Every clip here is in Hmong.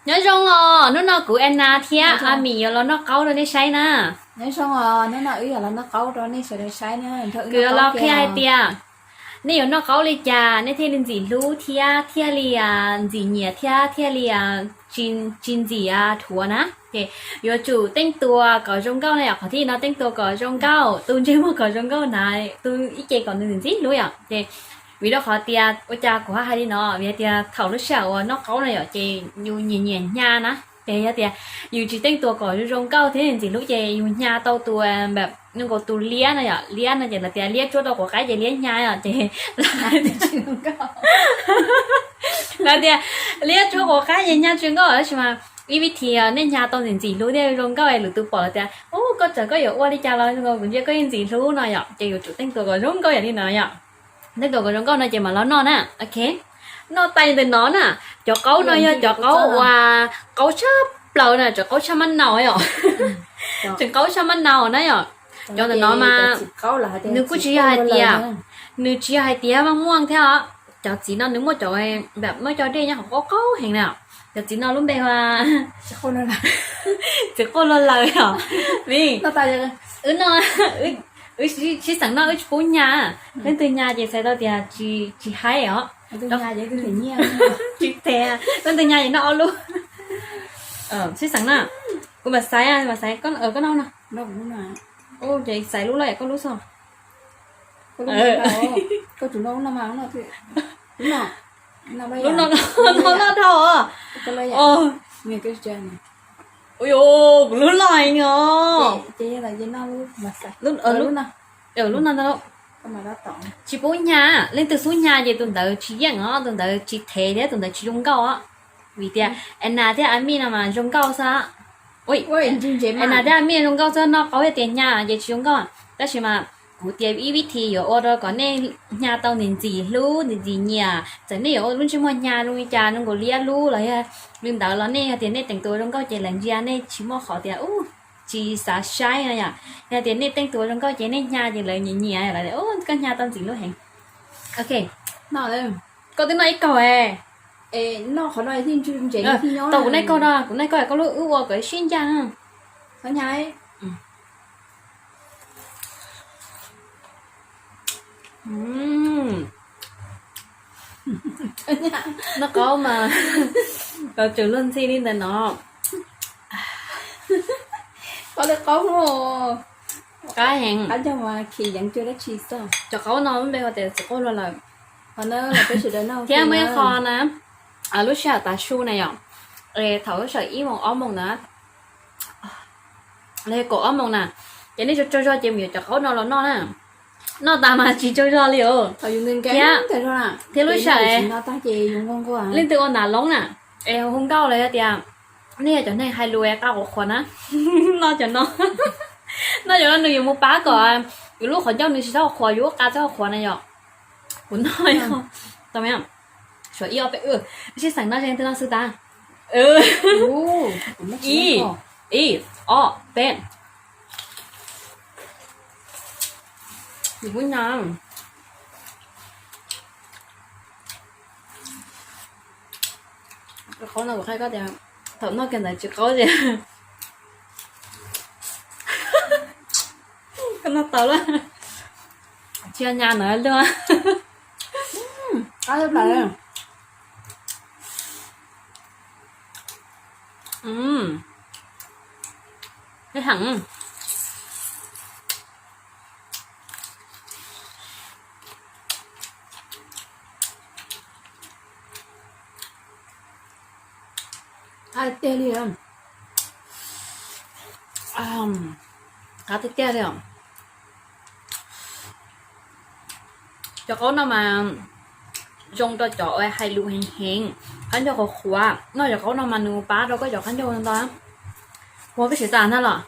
Nyob zoo os, hnub no kuv Anna thiab Ami yuav los noj qaub rau nej saib na. Nyob zoo os, hnub no wb yuav los noj qaub rau nej sawv daws saib na. Kuv yuav los qhia hais tias nej yuav noj qaub li cas nej thiaj li ntxim hlub thiab thiaj li ntxim nyiam thiab thiaj li tsis ntxim dhuav na. Ces yuav tsum teeb tua kom zoo nkauj na yom. Qhov thib no teeb tua kom zoo nkauj, tu ntsej muag kom zoo nkauj na, tu ib ce kom nws ntxim hlub yom. Ces vim rau qhov tias ua cas kuv ho hais li no, vim tias thaum lub sij hawm uas noj qaub na yom, ces yus nyiam nyiam hnya na. Ces yog tias yus tsis teeb tua kom zoo zoo nkauj thiab ntxim hlub ces yus hnya tau tus npam zoo nkaus tus liab no yom, liab no ces lawv tias liab tsuab rau quav qaib ces liab hnya yom, ces lawv tias liab tsuab quav qaib ces hnya tsis nkauj, tab sis mas ib vib thi nej hnya tau ntxim ntxim hlub thiab zoo nkauj es lwm tus pom lawv tias ub koj txawm koj yuav ua li cas los zoo nkaus kuv ntsia koj yeej ntxim hlub no yom, ces yuav tsum teeb tua kom zoo nkauj yam li no yom. Teeb tua kom zoo nkauj no ces mam los noj na. Ok, noj tas li ntawm no na, cov qaub no yog cov qaub uas qaub tshaj plaws na, cov qaub tshaj maj naus yom. Tseem qaub tshaj maj naus na yom. Cov ntawm no mas nws kuj tsis yog hais tias, nws tsis yog hais tias maj muaj thiab os. Cov txiv no nws muaj cov npam muaj cov dej nyob hauv qaub qaub heev na. Cov txiv no lub npe hu txiv quaj luag lawm os. Wb no, wb sib xeem noj wb tsis pub hnya. Leej twg hnya ces txhais tau tias tsis haib os. Tsis them, leej twg hnya ces noj ob lub. Sib xeem na, kuv mam xaiv, mam xaiv koj noj no. Ces xaiv lub loj yam koj lub xwb. Lub no, no noj dhau os. Ui, kuv lub loj heev os. Lub no, tsis pub hnya, leej twg xub hnya ces tus ntawd tsis yeej os, tus ntawd tsis them thiab tus ntawd tsis zoo nkauj os. Vim tias Anna thiab Ami no mas zoo nkauj xwb. Anna thiab Ami zoo nkauj xwb, noj qaub thiab tias hnya ces tsis zoo nkauj. Tab sis mas kuv tias ib vib thi yuav ua rau kom nej hnya tau ntxim ntxim hlub ntxim ntxim nyiam, txawm nej yuav ua lub ntsej muag hnya zoo li cas, zoo nkaus liab lub los yog li ntawd los nej yog tias nej teem tus zoo nkauj ces lawv ntsia nej tsis muaj qhov tias ub tsis xav saib no yom. Yog tias nej teej tus zoo nkauj ces nej hnya ces lawv nyiam nyiam, lawv tias ub koj hnya tau ntxim hlub heev. Ok, koj twb noj ib kaug. Tau kuv noj ib kaug no, kuv noj ib kaug koj lub wb ua kom sib ncaj. Noj qaub mas tau tsuas luag ntxhi li ntawd no. Qaub li qaub, qab heev. Cov qaub no lub npe hu tias txiv quaj luag lawm. Thiab muaj ib qho na, lub sij hawm tav su na yom, thaum lub sij hawm ib moos ob moos na, los kaum ob moos na, ces nej tsaug tsaug zog ces mus yuav cov qaub no los noj na. Noj tas mas tsis tsaug zog li os. Thiab, thiab lub sij hawm leej twg ua ntav loob na, es hu nkauj los yog tias nej yog cov neeg hais lus qab quav qhuav na, noj cov no, noj cov no nws yuav mus pab kom yus lub qhov ncauj nws tsis txhob qhuav, yus lub qa txhob qhuav na yom. Kuv noj, tau me, suav ib ob peb, sib xeem noj ze twg noj xwb tas. Ib, ib, ob, peb. Qaub no kuv qhia koj tias thaum noj kiag ntawd tsis qaub tias. Koj noj tau lawm. Tsis yog nyas ntawd luag. Heev. Qab tiag tiag li. Qab tiag tiag li os. Cov qaub no mas zoo rau cov uas hais lus heev heev, qab ncaug qhuav qhuav, noj cov qaub no mas nws pab rau koj cov qab ncaug ntau. Ua koj siv tas ntag los?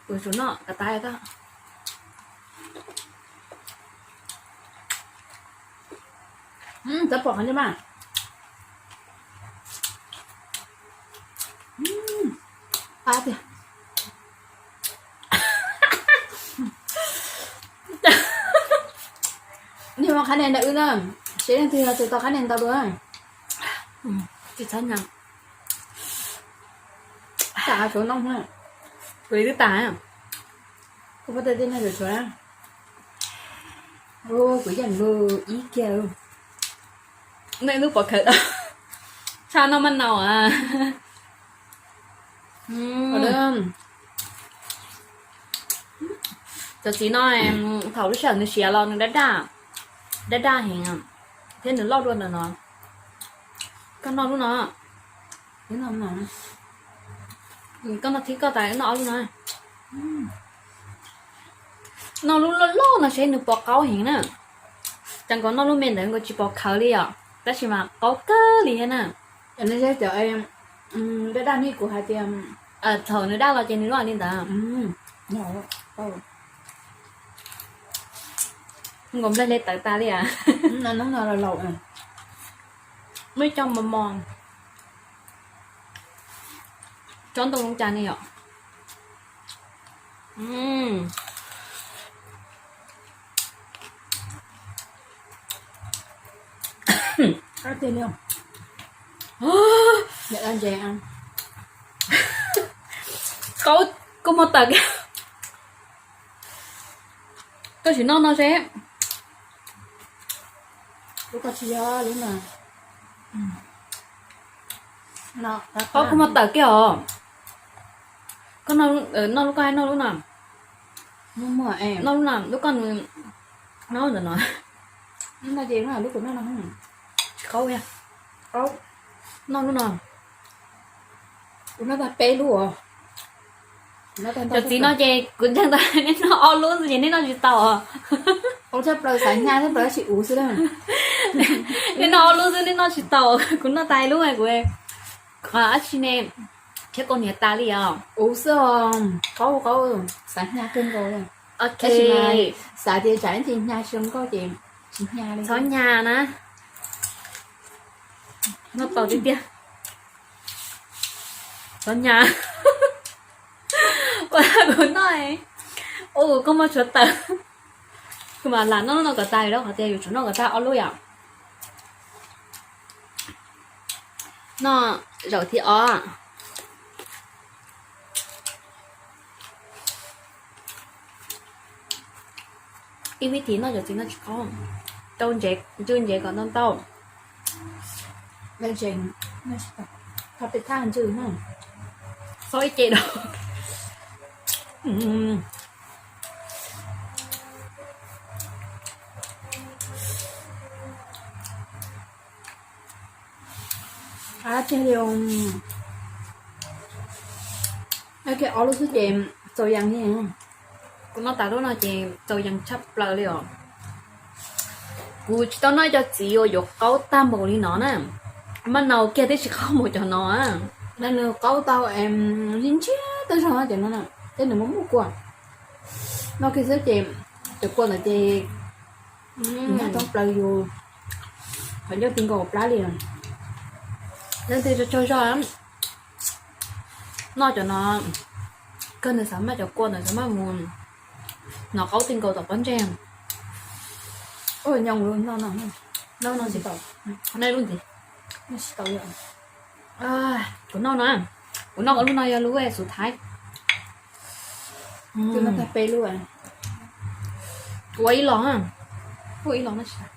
Kuv tsum noj kav tais koj. Txhob pom qhov ncauj mas. Qab tiag. Niag ua qhab nia ntawm wb na, seb leej twg yog tus tau qhab nia ntau dua. Tsis txhob nyas. Tas tshuav no, kuv li twb tas. Kuv pab tawg tej no tshuav tshuav. Kuv yeej lug ib kiag. Nej lub pov khawv tshaj no maj nau a. Cov txiv no, thaum lub sij hawm nws siav los nws daj daj, daj daj heev thiab nws loj dua ntawm no. Koj noj lub no, koj noj thib koj tas noj ob lub no. Noj lub loj loj no seb nws pov qaub heev na. Cas nkaus noj lub me ntawd nkaus tsis pov khawv li os, tab sis mas qaub kawg li thiab na. Daj daj ne, kuv hais tias thaum nws daj los ces nws loj li ntawd. Nkaus nplej le tawv tas li as. Muab coj mos mos, tsob ntoo zoo cas ne yom. Qaub, koj muab tawm kiag, koj sim noj no seb. Qaub, koj muab tawm kiag os. Koj noj lub koj hais noj lub no. Noj lub no, lub koj nws noj ntawm no. Tsis qaub, noj lub no. Cov txiv no ces kuv ntseeg tas nej noj ob lub xwb ces nej noj tsis tau os. Xav hnyav thiab plaws tab sis uv xwb. Nej noj ob lub xwb nej noj tsis tau, kuv noj tas ib lub kuv dab tsi ne, thiab kau hniav tas li os. Uv xwb os, qaub qaub, xav hnyav kawg nkaus li. Ok, xav tias tsam ib ntsis hnyav tsis zoo nkauj ces tsis hnyav li. Txhob hnyav na. Noj tau tiag tiag. Txhob hnyav. Ua kuv noj, ua kuv koj muab tshuav tawm. Kuv mam lam noj lub no kom tag li, qhov tias yuav tsum noj kom tag ob lub yom. Noj zaum thib ob. Ib vib tis noj cov txiv no tsis qaub, rau ntsev, ntsw ntsev kom ntau ntau. Txhob ib ce rau. Tiag li, ob lub xwb ces txaus yees li. Kuv noj tas lub no ces txaus yees tshaj plaws li os. Kuv tsis tau noj cov txiv uas yuav qaub tag npaum li no na. Maj nau kiag tib si qaub npaum cov no. Nws qaub tau ntsiag ntsiag tag zog cov no, tej nws muaj muaj kua. Noj kiag xwb ces cov kua ntawd ces nyob thoob plaws yus qhov ncauj ti nkaus plab li. Leej twg tsaug zog noj cov no, kawg nws xav maj cov kua ntawd xav maj mus, nws qaub ti nkaus tom pob ntseg. Nyoos, noj no, noj no tsis tau, noj lub ntxiv, noj tsis tau li. Kuv noj no, kuv noj lub no yog lub xu thaib. Twb noj tag peb lub. Ua ib los, ua ib los no tsis tas.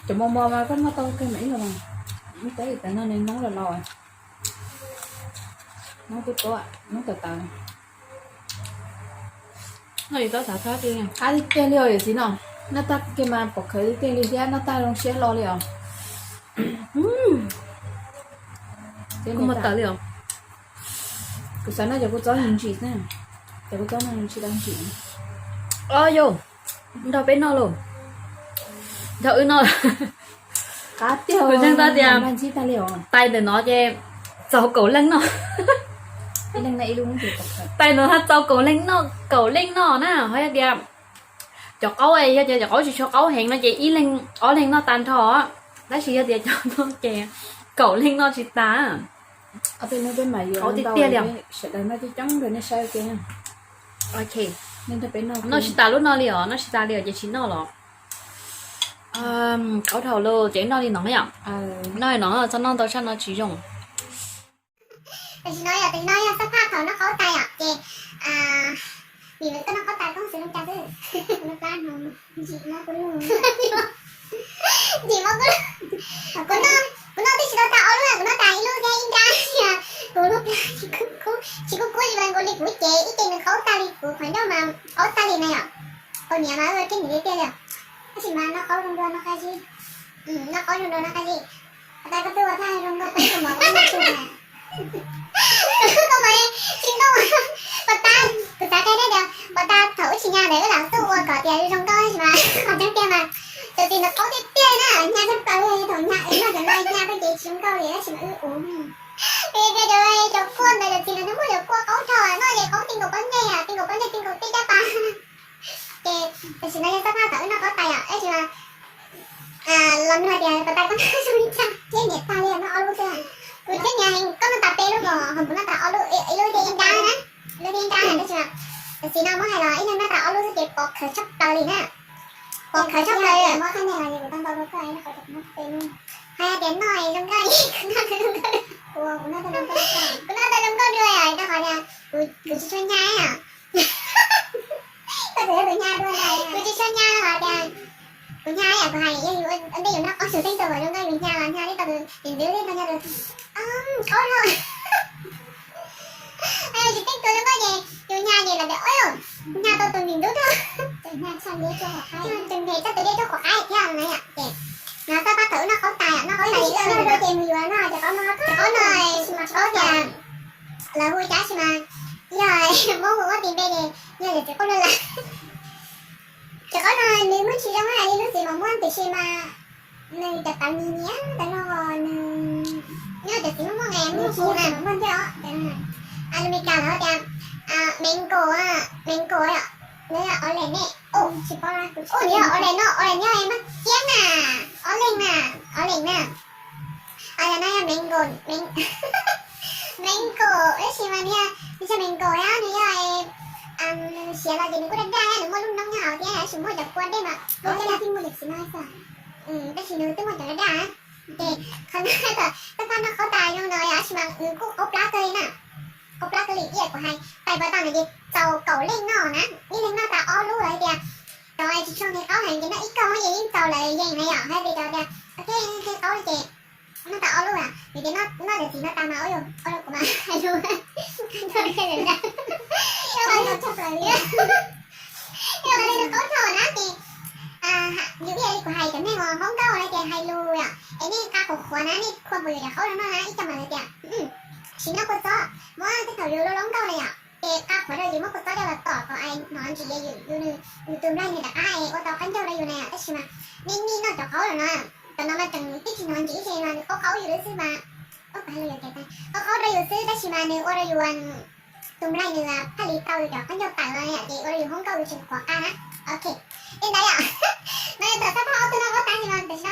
Cov mos mos mas koj noj tau kawg mas ib los mas. Ib tab tom no nws noob los laus, noob tuab tuab, noob tawv tawv. Noj li tab xav thab tiag, qab tiag tiag li os yawm txiv no. Noj tag kiag mas pom khawv tiag tiag li thiab noj tag zoo siab hlo li os. Kuv muag tawm li os. Kuv xav noj cov kua txob ntsim ntsim na, cov kua txob no tsis tau ntsim. Os yau, nrog peb noj lauj, nrog wb noj. Qab tiag, kuv ntseeg tau tias tais ntawm no ces txaus kaum leej noj. Tais ntawm no txaus kaum leej noj, kaum leej noj na. Ho yog tias cov qaub, yog tias cov qaub tsis tshua qaub heev no ces ib leeg ob leeg noj tag nrho, tab sis yog tias cov no ces kaum leeg noj tsis tas. Qaub tiag tiag li. Sawv daws noj coob coob rau nej saib ua ke. Ok, noj tsis tas lub no li os, noj tsis tas li os ces tsis noj los. Qaub dhau lawm ces noj li no yom. Noj li no txhob noj ntau sab no tsis zoo. Tam sim no yog, tam sim no yog xab phaj thaum noj qaub tas yom, ces vim lawv tuaj noj qaub tas koob xwb zoo cas xwb. Lub plab no ntsim mob kuv lub, ntsim mob kuv lub. Kuv noj, kuv noj twb tsis tau tag ob lub, kuv noj tas ib lub thiab ib nrab, kuv lub plab tsis kub kub, tsis kub kub li, nkaus li kuv cev ib ce nws qaub tag li, kuv qhov ncauj mas qaub tag li na yom. Kaus hniav mas ua keeb nim tiag tiag li. Tab sis mas noj qaub zoo dua noj qab zib, noj qaub zoo dua noj qab zib. Pas tas koj twb ua tag zoo nkauj, koj tsis mov koj tsis tshua na. Koj mas tsis nkauj. Pas tas kuv xav qhia nej tias pas tas thaum wb tsis nyas ntawd wb lam tuaj ua kom tias zoo nkauj tab sis mas qhov tseeb tiag mas cov txiv ntawd qaub tiag tiag na, nyas tshaj plaws li, thaum nyas wb noj cov no nyas koj ces tsis zoo nkauj li tab sis mas wb ua. Tias cov, cov kuaj ntawd cov txiv ntawd nws muaj cov kuaj qaub dhau, noj ces qaub ti nkaus pob ntseg, ti nkaus pob ntseg, ti nkaus tej caj pas. Ces tam sim no yog xab phaj thaum wb noj qaub tas yom, tab sis mas los nug tias pas tas koj noj zoo li cas, thiab niam tag li noj ob lub xwb. Kuv thiab niam heev, koj noj tas peb lub, ho kuv noj tas ob lub, ib lub thiab ib nrab na, ib lub thiab ib nrab na, tab sis mas tam sim no muab hais los ib leeg noj tas ob lub xwb ces pov khawv tshaj plaws li na. Pov khawv tshaj plaws li. Hais tias noj zoo nkauj, kuv noj tau zoo nkauj dua, kuv noj tau zoo nkauj dua yom, rau qhov tias kuv tsis tshua nyas yom. Koj txawm yog tus nyas dua na, kuv tsis tshua nyas los tias kuv nyas yam kuv hais yog yus ua ntej yus noj qaub xwb teeb tau kom zoo nkauj, yus nyas los nyas li tau tus ntxwv li tau nyas tus qaub no. Tsis teeb tus zoo nkauj ces yus nyas ces lawv tias, oj, nyas tau tus ntxwv ntub rau, tus nyas txog tus dej rau qhov qaib thiab na yom. Ces no xab phaj thaum wb noj qaub tas yom, noj qaub tas ces mus yuav no, cov qaub no, cov qaub no, qaub tias lawv hu cas sis mas yog muab hu ua ti npe ces yog cov txiv qaub laj laj. Cov qaub no nws muaj tsis zoo hais li lub txiv mos muag tiam sis mas nws cov tawv nyias nyias tas no nws nyob cov txiv muaj muaj nqe muaj hu na, muaj ntej os. Lus Meskas lawv tias mango, mango yom, nws yog orange ne. Tsis paub, nws yog orange no, orange nyob Mab Kiab na, orange na, orange na. Yog no yog mango, mango, tab sis mas nws yog, nws tsis mango na, nws yog siav los ces nws kuj daj daj, nws muaj lub noob nyob hauv thiab, tab sis muaj cov kua dej mas, tab sis nws twb muaj cov daj daj. Ces qhov no, xab phaj noj qaub tas zoo no yom, tab sis mas nws kuj qaub plab kawg li na. Qaub plab kawg li ib yam kuv hais, tais pas tas no ces txaus kaum leej noj na, ib leeg noj tas ob lub los hais tias cov tsis tshua nqhis qaub heev ces noj ib kaug ces yeej txaus lawv yees na yom, hais tias cov tias ok nqhis qaub ces noj tas ob lub, vim tias noj cov txiv no tas mas ua rau kuv mas hais lus, yog li nws qaub dhau na ces yus ib yam li kuv hais cov neeg uas hmoob nkauj na ces hais lus yom, es nej nqa qhuav qhuav na, nej khuam puas yuav cov qaub no noj na, ib co mas lawv tias tsis noj kua txob, muab tej thaum yus lub lub nkauj na yom, ces nqa qhuav rau yus muab kua txob coj los tom kom hnov ntsis, yus, yus tus nplaig nws rov qab ua tau qaub ncaug rau yus na yom, tab sis mas nej nij noj cov qaub no na, cov no mas tseem tib tsis hnov ntsis ib tse mas nws qaub qaub yus lawm xwb mas, qaub qaub rau yus xwb tab sis mas nws ua rau yus tus nplaig nws phaj li tau yus cov qaub ncaug tawm los yom, ces ua rau yus hmoob nkauj yus tseem qhuav qab na. Ok, li ntawd yom. No yog thaum xab phaj ob tug noj qaub tas sis mas tam sim